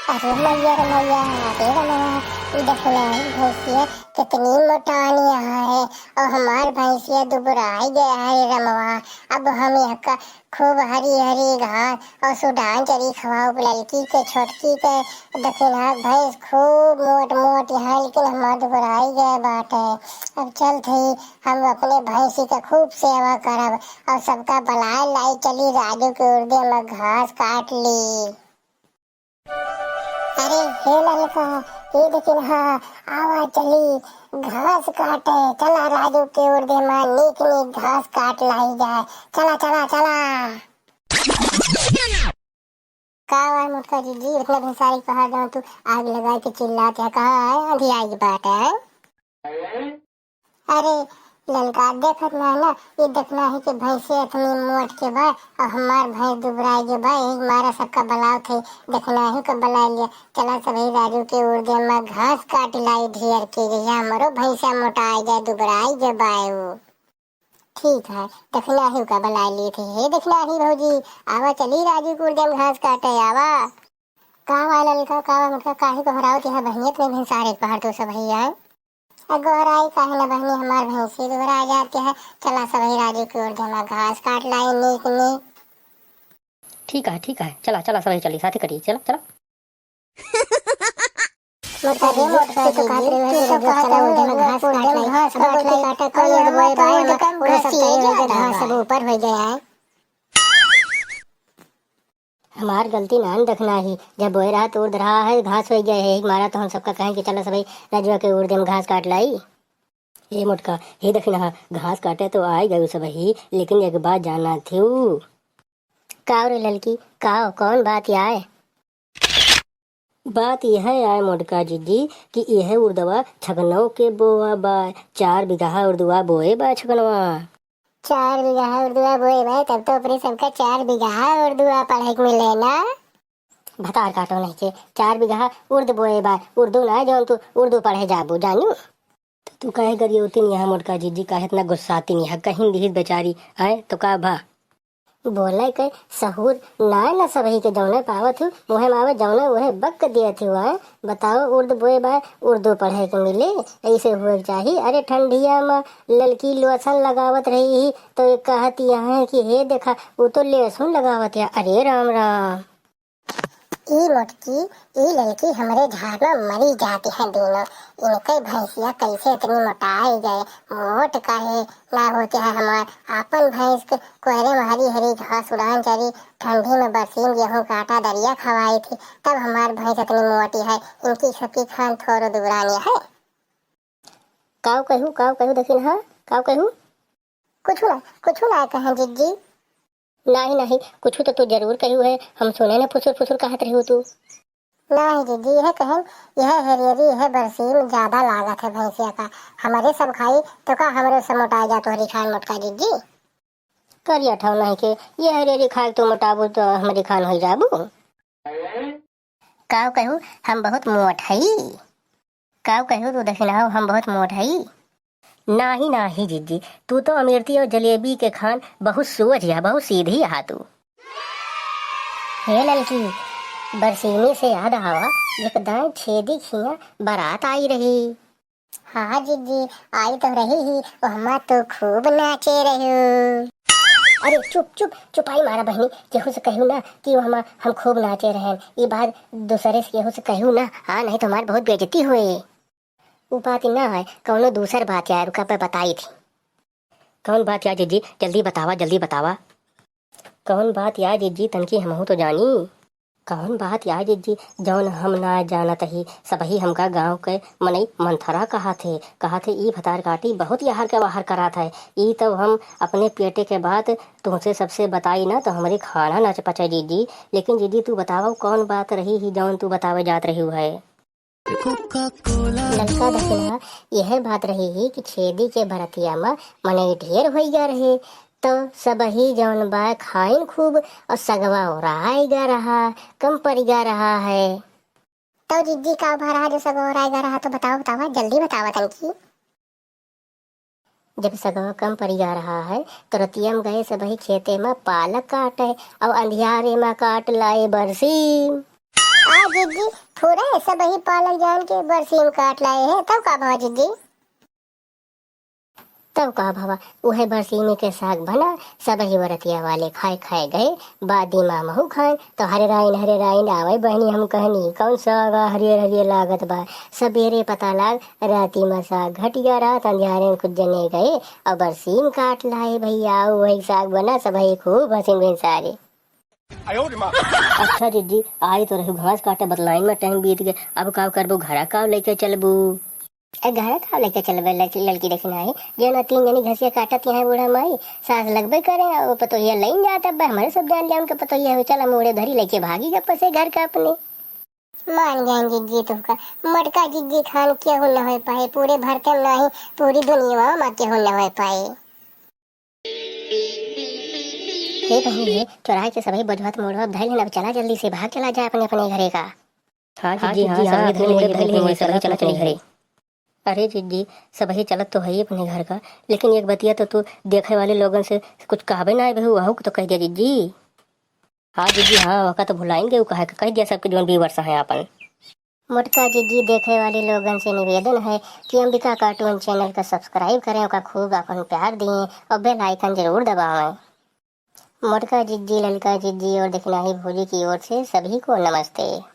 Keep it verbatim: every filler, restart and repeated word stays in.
अरे मइया रे मइया, अरे रमवा, ई देखना ही भैंसिया कितनी मोटानी है, और हमार भैंसिया दुबराई गया है रे रमवा। अब हम यहाँ का खूब हरी हरी घास और सुडान चरी खवाओ ललकी के, छोटकी के। देखना भैंस खूब मोट मोट है, लेकिन हमार दुबराई गए बाटे। अब चल थई, हम अपने भैंसी के खूब सेवा करब और सबका बलाए लाई चली राजू के उर्दे में घास काट ली। अरे हे ललका, ये देखिन हा, आवा चली घास काटे, चला राजू के उर्दे मा नीक नीक घास काट लाई जाए, चला चला चला। का हुआ मोटका जीजी, इतना दिन सारी कहा जाओ तू आग लगा के चिल्लात है, कहाँ है आंधी आई बात है? अरे ललका, देखत ना ना, ये देखना ही कि भैंसे इतनी मोट के बा और हमार भैंस दुबराई के बा, यही मारा सबका बलावत है। देखना ही का बला लिया, चला सभी राजू के उर्दे में घास काट लाई ढेर के, जैसे हमरो भैंसा मोटाई जाए, दुबराई के बा वो। ठीक है, देखना ही का बला लिए थे। हे देखना ही भौजी, आवा चली राजू के उर्दे में घास काटे, आवा। का हुआ ललका, का हुआ मोटका, काहे गोहरावत यहाँ बहिनियत में भिनसारे के पहर तो सब है यार? आ गोहराई काहे न बहिनी, हमार भैंसी दुबरा जाती है। चला सभी राजू के उर्दे में घास काट लाई नीक नीक। ठीक है, ठीक है, चला चला सभी चली साथी करी, चला चला। मोटका दे, मोटका दे, तू तो कहत रहे हो, चला उर्दे में घास काट लाई, घास काट लाई, काटा, कोई उर्दे में बाय, पूरा सब घास सब ऊपर हो गया है। हमार गलती नान देखना ही, जब बोए रहा तो उर्द रहा है, घास होइ गए है, एक मारा तो हम सबका कहें कि चला सभी रजुआ के उर्दे में घास काट लाई। ए मोटका, हे देखना, घास काटे तो आइ गए सभी, लेकिन एक बात जाना थी। का रे ललकी, का, कौन बात आए? बात यह आए मोटका जीजी कि यह उर्दवा छगनौ के बोआ बा, चार बीघा उर्दवा बोए बा छगनवा। चार बीघा उर्दवा बोए बा, तब तो अपने सबका चार बीघा उर्दवा पढ़े के मिले ना। भतार काटो नहीं के, चार बीघा उर्द बोए बा, उर्दू ना जौन तू उर्दू पढ़े जाबू जानू। तो तू काहे गरियोतिन यहाँ मोटका जीजी, काहे इतना गुस्सातिन यहाँ, कहीं दिहित बेचारी आए तो का भा? बोले के सहूर ना, ना सबही के जौने पावत हूँ, मुँहे में आवे जौने उहे बक दियत हूँ, आए? बताओ, उर्द बोए बा, उर्दू पढ़े के मिले, ऐसे हुए के चाही। अरे ठंडिया में ललकी लोशन लगावत रही ही, तो ये कहत यहाँ कि हे देखा, वो तो लहसुन लगावत है। अरे राम राम। ई मोटकी, ई ललकी हमरे झाड़ में मरी जाती हैं दोनों। इनके भैंसिया कैसे इतनी मोटाई गए, मोट काहे ना होते हैं हमार। आपन भैंस के कोहरे में हरी हरी घास उड़ान चरी, ठंडी में बरसीम गेहूं का आटा दरिया खवाई थी, तब हमार भैंस इतनी मोटी है, इनकी सबकी खान थोड़ो दुबरानी है। काव कहू, काव कहू, देखिन हाँ, काव कहू? कुछ ना, कुछ ना कहें जिज्जी। नाही, नाही, कुछ तो तू जरूर कहू है, हम सुने न फुसुर फुसुर कहत रहू तू। नाही जिज्जी, यह कहें, यह हेरियरी, यह बरसीम ज्यादा लागत है भैंसिया का, हमरे सब खाई तो का हमरे से मोटा जा तोहरी खान मोटका जिज्जी? करिया ठाव नहीं के, यह हेरियरी खाए तो मोटाबू तो हमरी खान हो जाबू। काव कहू, हम बहुत मोट हई। काव कहू तू दखिनहा, हम बहुत मोट हई। नाही, नाही जिज्जी, तू तो अमीरती और जलेबी के खान बहुत सुअज या, बहुत सीधी हा तू। हे ललकी, बरसीमी से याद आवा, एक दाएं छेदी खिया बारात आई रही। हाँ जिज्जी, आई तो रही ही, वो हमा तो खूब नाचे रहे। अरे चुप, चुप, चुपाई मारा बहनी, केहू से कहू ना कि वो हमा, हम खूब नाचे रहे। ये बात दूसरे से केहू से कहू ना, हाँ, नहीं तो हमार बहुत बेइज्जती हुए। उ बात ना है, कौनो दूसर बात यार, रुका पे बताई थी। कौन बात यार जिज्जी, जल्दी बतावा, जल्दी बतावा। कौन बात यार जिज्जी, तनकी हमहू तो जानी। कौन बात यार जिज्जी, जौन हम ना जानत ही, सबही हमका गाँव के मनई मंथरा कहा थे, कहा थे ई भतार काटी बहुत याहर के बाहर करात है। ई तब हम अपने पेटे के बात तुमसे सबसे बताई ना तो हमरे खाना ना पचे जिज्जी। लेकिन जिज्जी तू बतावा कौन बात रही ही जौन तू बतावे जात रही है। ललका दखिनहा, यह बात रही ही कि छेदी के बरतिया म मनई ढेर होइगा रहे, तो सबही जौन बा खाइन खूब और सगवा ओराइगा रहा, कम परिगा रहा है। तो जिज्जी का भा रहा जो सगवा ओराइगा रहा, तो बतावा, बतावा, जल्दी बतावा तनकी। जब सगवा कम परिगा रहा है, तो रतिया में गए सबही खेते में पालक काटे, और अंधियारे में काट लाए बरसीम। आ जिज्जी, फुरे सबही पालक जान के बरसीम काट लाए हैं, तब का भवा जिज्जी? तब का भवा, उहे बरसीमी के साग बना, सबही बरतिया वाले खाए खाए गए, बाद दिमा महू खाए, तो हरे राइन, हरे राइन, आवै बहिनी हम कहनी, कौन साग आ हरियर हरियर लागत बा, सबेरे पता लाग, राती मा साग घटिया, रात अंधियारे में कुछ जने गए, और बरसीम काट लाए भैया, वही साग बना, सबही खूब हसीन बिन सारे। अच्छा जिज्जी, आई तो रहू घास काटे, बतलाइन में टाइम बीत गए, अब का करबू, घरा का लेके चलबू? ए, घरा का लेके चलबे, लड़की, लड़की देखना है, जे ना तीन जनी घसिया काटत यहाँ बूढ़ा माई, सास लगबे करे, और पतोहिया लइन जात, अब हमारे सब जान लिया उनके पतोहिया हो, चल हम ओढ़े धरी लेके भागी गप से घर का अपने। मान गए जिज्जी तुमका, मोटका जिज्जी खान केहू न हो पाए, पूरे भरते में नाही, पूरी दुनिया में केहू न हो पाए। हे बहिनी हे, चोराए के सबही बोझवा त मोड़वा धइल हन, अब चला जल्दी से, भाग चला जा अपने अपने घरे का। हाँ जिज्जी, हाँ, सबही धइल हन, सबही चला चला चली घरे। अरे जिज्जी, सबही चलत तो है अपने घर का, लेकिन एक बतिया तो तू देखे वाले लोगन से कुछ कहबे ना आए बहू, वहू को तो कह दिया जिज्जी। हाँ जिज्जी, हाँ, ओका तो भुलाइन गए, कहे के कह दिया सबके जौन viewers हैं आपन। मोटका जिज्जी, देखे वाले लोगन से निवेदन है कि अंबिका cartoon channel का subscribe करें, ओका खूब अपन प्यार दिए और bell icon जरूर दबावें। मोटका जिज्जी, ललका जिज्जी और देखनाही भौजी की ओर से सभी को नमस्ते।